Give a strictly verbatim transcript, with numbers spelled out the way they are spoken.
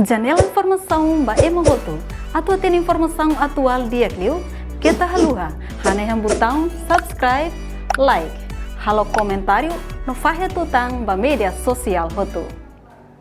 Janela informasaun ba ema hotu. Atu hatene informasaun atuál di'ak liu, keta haluha hanehan butaun subscribe, like, halo komentáriu no fahe tutan ba média sosiál hotu.